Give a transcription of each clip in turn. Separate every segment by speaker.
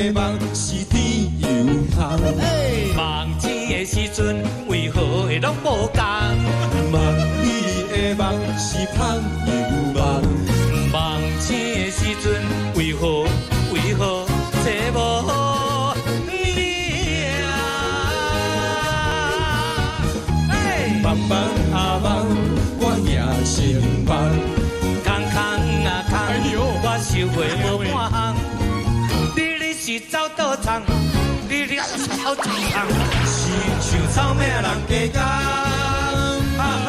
Speaker 1: 的夢是甜又香。
Speaker 2: 夢醒的時陣，為何會攏無仝？
Speaker 1: 夢你的夢是香又夢。
Speaker 2: 夢醒的時陣，為何這無你啊？嘿。
Speaker 1: 夢夢啊夢，我也成夢。
Speaker 2: 空空啊空，我收回無半項。你是走倒藏，你走倒藏，
Speaker 1: 是像草嶺人加工。啊哈，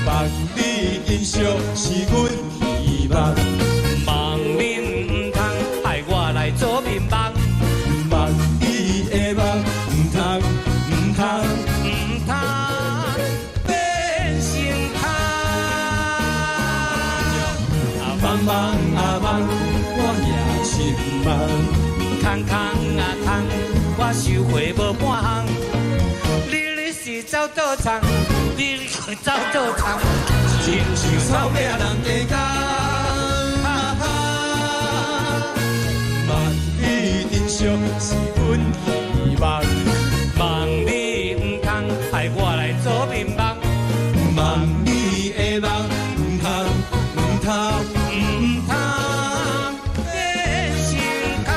Speaker 1: 夢你珍惜是阮希望。
Speaker 2: 夢恁毋通愛我來做眠夢。
Speaker 1: 夢你的夢，毋通毋通。
Speaker 2: 毋通變成空。
Speaker 1: 啊夢夢啊夢，我也成夢。
Speaker 2: 空空啊空，我收回無半項。你是走倒藏，你走倒藏，
Speaker 1: 親像草嶺人加工。啊哈，夢你珍惜是阮希望。
Speaker 2: 夢你毋通愛我來做眠夢。
Speaker 1: 夢你的夢，毋通毋通。
Speaker 2: 毋通變成空。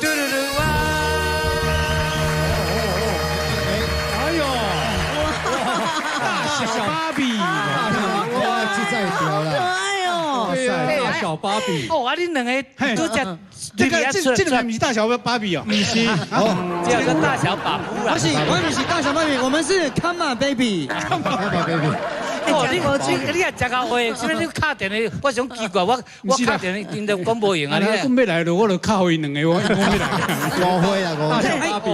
Speaker 2: 嘟嚕嚕哇！
Speaker 3: 哎呦，大小芭比，
Speaker 4: 哇，這再屌啦！
Speaker 5: 可愛哦。
Speaker 3: 對啊，大小芭比。
Speaker 2: 哦，啊，恁兩個拄則
Speaker 3: 這個這個不是大小芭比哦，不是，
Speaker 4: 哦，
Speaker 2: 這個大小把布啦。
Speaker 6: 不是，我們不是大小芭比，我們是 Come on baby。
Speaker 4: Come on baby。
Speaker 2: 哦，你也食到話，啥物你敲電話？我想奇怪，我敲電話，𪜶都講無用啊！
Speaker 3: 你講欲來了，我就敲伊兩个，我講欲來。
Speaker 4: 誤會啦，誤會。
Speaker 2: 大小芭比。